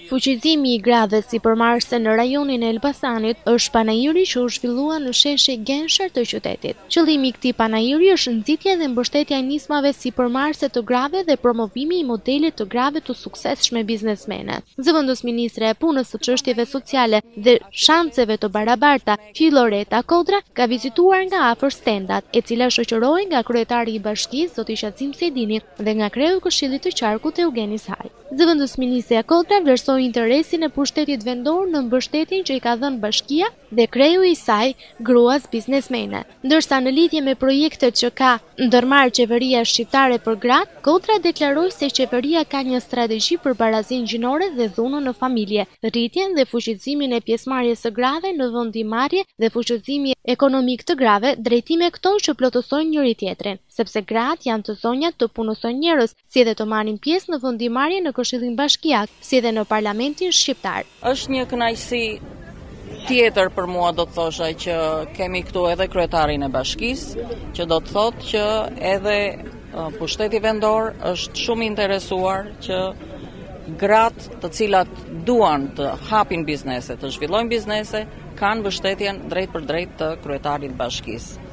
Fuqizimi i grave sipërmarrëse në rajonin e Elbasanit është panairi që u zhvillua në sheshin Gensher të qytetit. Qëllimi i këtij panairi është nxitja dhe mbështetja e nismave sipërmarrëse të grave dhe promovimi i modelit të grave të suksesshme biznesmene. Zëvendësministrja e Punës së Çështjeve Sociale dhe Shanseve të Barabarta, Filloreta Kodra, ka vizituar nga afër stendat, e cila shoqërohej nga kryetari i bashkisë, zoti Qazim Sejdini dhe nga kreu i Këshillit të Qarkut Eugen Isai. Zëvendësministrja Kodra vlerësoi interesin e pushtetit vendor në mbështetjen që i ka dhënë bashkia dhe kreu i saj gruas biznesmene. Ndërsa në lidhje me projektet që ka ndërmarrë qeveria shqiptare për gratë, Kodra deklaroi se qeveria ka një strategji për barazinë gjinore dhe dhunën në familje, rritjen dhe fuqizimin e pjesëmarrjes së grave në vendimmarrje dhe fuqizimi ekonomik të grave, drejtime këto që plotësojnë njëri-tjetrin, sepse gratë janë të zonjat të punësojnë njerëz, si dhe të marrin pjesë në vendimmarrje në Këshillin Bashkiak, si dhe në Parlamentin shqiptar. Është një kënaqësi tjetër për mua do të thosha që kemi këtu edhe kryetarin e bashkisë, që do të thotë që edhe pushteti vendor është shumë i interesuar që gratë të cilat duan të hapin biznese, të zhvillojnë biznese, kanë mbështetjen drejtpërdrejt të kryetarit të bashkisë.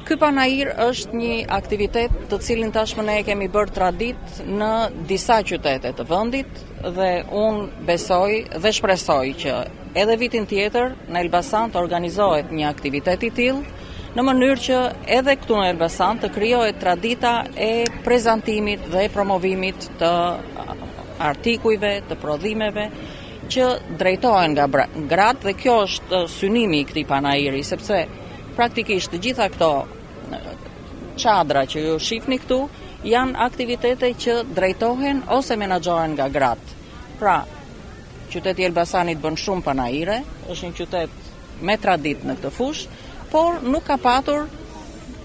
Ky panair është një aktivitet të cilin tashmë ne e kemi bërë traditë në disa qytete të vendit dhe unë besoj dhe shpresoj që edhe vitin tjetër në Elbasan të organizohet një aktivitet i tillë në mënyrë që edhe këtu në Elbasan të krijohet tradita e prezantimit dhe promovimit të artikujve, të prodhimeve që drejtohen nga gratë dhe kjo është synimi i këtij panairi sepse Praktikisht të gjitha këto çadra që ju shihni këtu janë aktivitete që drejtohen ose menaxhohen nga gratë. Pra, qyteti i Elbasanit bën shumë panaire, është një qytet me traditë në këtë fushë, por nuk ka patur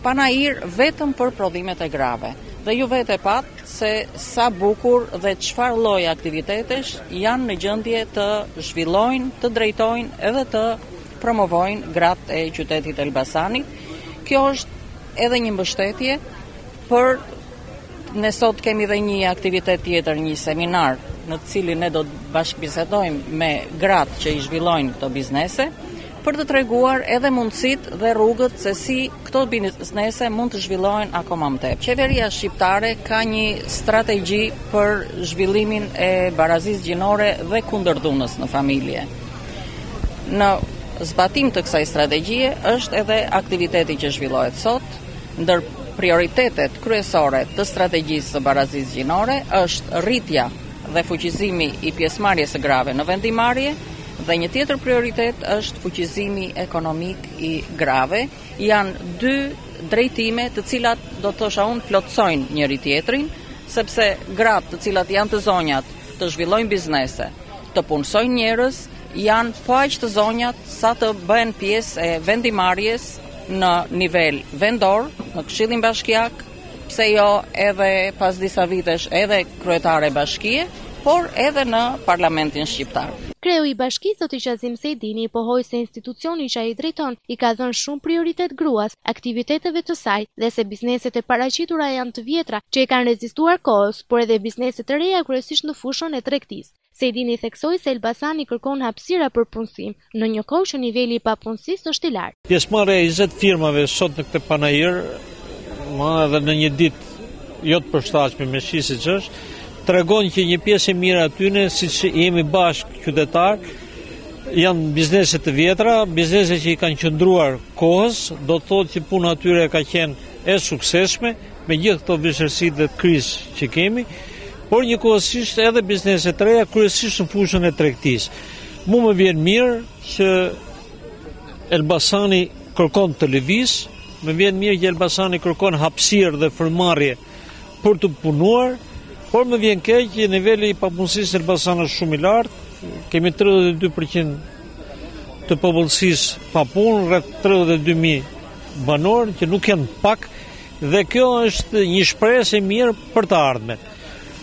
panair vetëm për prodhimet e grave. Dhe ju vetë e patë se sa bukur dhe çfarë lloj aktivitetesh janë në gjendje të zhvillojnë, të drejtojnë edhe të promovojnë gratë e qytetit Elbasanit. Kjo është edhe një mbështetje për ne sot kemi dhe një aktivitet tjetër, një seminar në të cilin ne do të bashkëbisedojmë me gratë që i zhvillojnë këto biznese për të treguar edhe mundësitë dhe rrugët se si këto biznese mund të zhvillohen akoma më tepër. Qeveria shqiptare ka një strategji për zhvillimin e barazisë gjinore dhe kundër dhunës në familje. Në zbatim të kësaj strategjie është edhe aktiviteti që zhvillohet sot. Ndër prioritetet kryesore të strategjisë së barazisë gjinore është rritja dhe fuqizimi i pjesëmarrjes së grave në vendimmarrje dhe një tjetër prioritet është fuqizimi ekonomik i grave. Janë dy drejtime të cilat do të thosha unë plotësojnë njëri-tjetrin, sepse gratë të cilat janë të zonjat të zhvillojnë biznese, të punësojnë njerëz, janë po aq të zonjat sa të bëhen pjesë e vendimmarrjes në nivel vendor, në Këshillin Bashkiak, pse jo edhe pas disa vitesh edhe kryetare bashkie, por edhe në Parlamentin shqiptar. Kreu i bashkisë, zoti Qazim Sejdini, pohoi se institucioni që ai drejton i ka dhënë shumë prioritet gruas, aktiviteteve të saj dhe se bizneset e paraqitura janë të vjetra që i kanë rezistuar kohës, por edhe biznese të reja kryesisht në fushën e tregtisë. Sejdini theksoi se Elbasani kërkon hapësira për punësim, në një kohë që niveli i papunësisë është i lartë. Pjesëmarrja e 20 firmave sot në këtë panair, më edhe në një ditë jo të përshtatshme me shi siç është, tregon që një pjesë e mirë atyne, siç jemi bashkë qytetarë, janë biznese të vjetra, biznese që i kanë qëndruar kohës, do të thotë që puna atyre ka qenë e suksesshme, me gjithë këto vështirësitë dhe krizë që kemi, por njëkohësisht edhe biznese të reja, kryesisht në fushën e tregtisë. Mu më vjen mirë që Elbasani kërkon të lëvizë, më vjen mirë që Elbasani kërkon hapësirë dhe frymëmarrje për të punuar, por më vjen keq që niveli i papunësisë në Elbasan është shumë i lartë, kemi 32% të popullsisë pa punë, rreth 32.000 banorë që nuk janë pak dhe kjo është një shpresë e mirë për të ardhmen.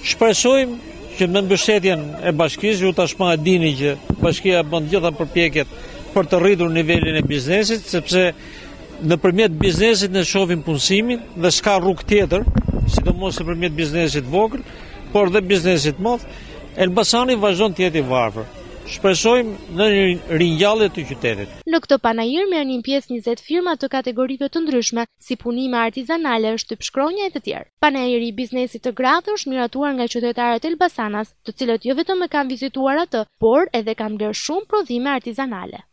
Shpresojmë që me mbështetjen e bashkisë, ju tashmë e dini që bashkia bën të gjitha përpjekjet për të rritur nivelin e biznesit, sepse nëpërmjet biznesit ne shohim punësimin dhe s'ka rrugë tjetër, sidomos nëpërmjet biznesit vogël, por dhe biznesit të madh. Elbasani vazhdon të jetë i varfër. Shpresojmë në një ringjallje të qytetit. Në këtë panair merrnin pjesë 20 firma të kategorive të ndryshme, si punime artizanale, shtypshkronja e të tjerë. Panairi i biznesit të grave është miratuar nga qytetarët elbasanas, të cilët jo vetëm e kanë vizituar atë, por edhe kanë blerë shumë prodhime artizanale.